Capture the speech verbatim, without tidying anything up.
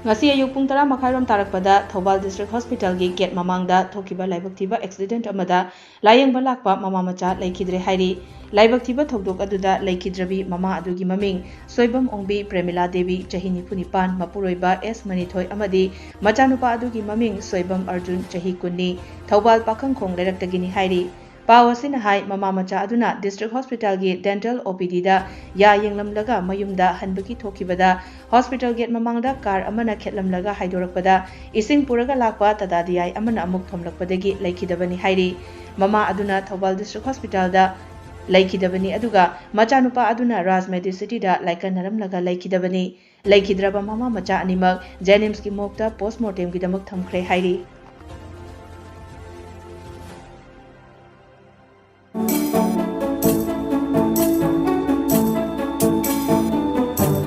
ꯉꯁꯤ ꯑꯌꯨꯛ ꯄꯨꯡ ꯇꯔꯥ ꯃꯈꯥꯏꯔꯣꯝ ꯇꯥꯔꯛꯄꯗ ꯊꯧꯕꯥꯜ ꯗꯤꯁꯇ꯭ꯔꯤꯛ ꯍꯣꯁꯄꯤꯇꯥꯜꯒꯤ ꯒꯦꯠ ꯃꯃꯥꯡꯗ ꯊꯣꯛꯈꯤꯕ ꯂꯥꯏꯕꯛ ꯊꯤꯕ ꯑꯦꯛꯁꯤꯗꯦꯟꯠ ꯑꯃꯗ ꯂꯥꯌꯦꯡꯕ ꯂꯥꯛꯄ ꯃꯃꯥ ꯃꯆꯥ ꯂꯩꯈꯤꯗ꯭ꯔꯦ ꯍꯥꯏꯔꯤ꯫ ꯂꯥꯏꯕꯛ ꯊꯤꯕ ꯊꯧꯗꯣꯛ ꯑꯗꯨꯗ ꯂꯩꯈꯤꯗ꯭ꯔꯕꯤ ꯃꯃꯥ ꯑꯗꯨꯒꯤ ꯃꯃꯤꯡ ꯁꯣꯏꯕꯝ ꯑꯣꯡꯕꯤ ꯄ꯭ꯔꯦꯃꯤꯂꯥ ꯗꯦꯕꯤ, ꯆꯍꯤ ꯅꯤꯐꯨ ꯅꯤꯄꯥꯟ, ꯃꯄꯨꯔꯣꯏꯕ ꯑꯦꯁ ꯃꯅꯤꯊꯣꯏ ꯑꯃꯗꯤ ꯃꯆꯥꯅꯨꯄꯥ ꯑꯗꯨꯒꯤ ꯃꯃꯤꯡ ꯁꯣꯏꯕꯝ ꯑꯔꯖꯨꯟ, ꯆꯍꯤ ꯀꯨꯟꯅꯤ꯫ ꯊꯧꯕꯥꯜ ꯄꯥꯈꯪꯈꯣꯡ ꯂꯩꯔꯛꯇꯒꯤꯅꯤ ꯍꯥꯏꯔꯤ꯫ ꯄꯥꯎ ꯑꯁꯤꯅ ꯍꯥꯏ, ꯃꯃꯥ ꯃꯆꯥ ꯑꯗꯨꯅ ꯗꯤꯁꯇ꯭ꯔꯤꯛ ꯍꯣꯁꯄꯤꯇꯥꯜꯒꯤ ꯗꯦꯟꯇꯦꯜ ꯑꯣ ꯄꯤ ꯗꯤꯗ ꯌꯥ ꯌꯦꯡꯂꯝꯂꯒ ꯃꯌꯨꯝꯗ ꯍꯟꯕꯒꯤ ꯊꯣꯛꯈꯤꯕꯗ ꯍꯣꯁꯄꯤꯇꯥꯜ ꯒꯦꯠ ꯃꯃꯥꯡꯗ ꯀꯥꯔ ꯑꯃꯅ ꯈꯦꯠꯂꯝꯂꯒ ꯍꯥꯏꯗꯣꯔꯛꯄꯗ ꯏꯁꯤꯡ ꯄꯨꯔꯒ ꯂꯥꯛꯄ ꯇꯥꯇꯥ ꯗꯤ ꯑꯥꯏ ꯑꯃꯅ ꯑꯃꯨꯛ ꯊꯣꯝꯂꯛꯄꯗꯒꯤ ꯂꯩꯈꯤꯗꯕꯅꯤ ꯍꯥꯏꯔꯤ꯫ ꯃꯃꯥ ꯑꯗꯨꯅ ꯊꯧꯕꯥꯜ ꯗꯤꯁꯇ꯭ꯔꯤꯛ ꯍꯣꯁꯄꯤꯇꯥꯜꯗ ꯂꯩꯈꯤꯗꯕꯅꯤ, ꯑꯗꯨꯒ ꯃꯆꯥꯅꯨꯄꯥ ꯑꯗꯨꯅ ꯔꯥꯖ ꯃꯦꯗꯤꯁꯤꯇꯤꯗ ꯂꯥꯏꯀꯠꯅꯔꯝꯂꯒ ꯂꯩꯈꯤꯗꯕꯅꯤ꯫ ꯂꯩꯈꯤꯗ꯭ꯔꯕ ꯃꯃꯥ ꯃꯆꯥ ꯑꯅꯤꯃꯛ ꯖꯦꯅꯤꯝꯁꯀꯤ ꯃꯣꯔꯒꯇ ꯄꯣꯁꯃꯣꯔꯇꯦꯝꯒꯤꯗꯃꯛ ꯊꯝꯈ꯭ꯔꯦ ꯍꯥꯏꯔꯤ꯫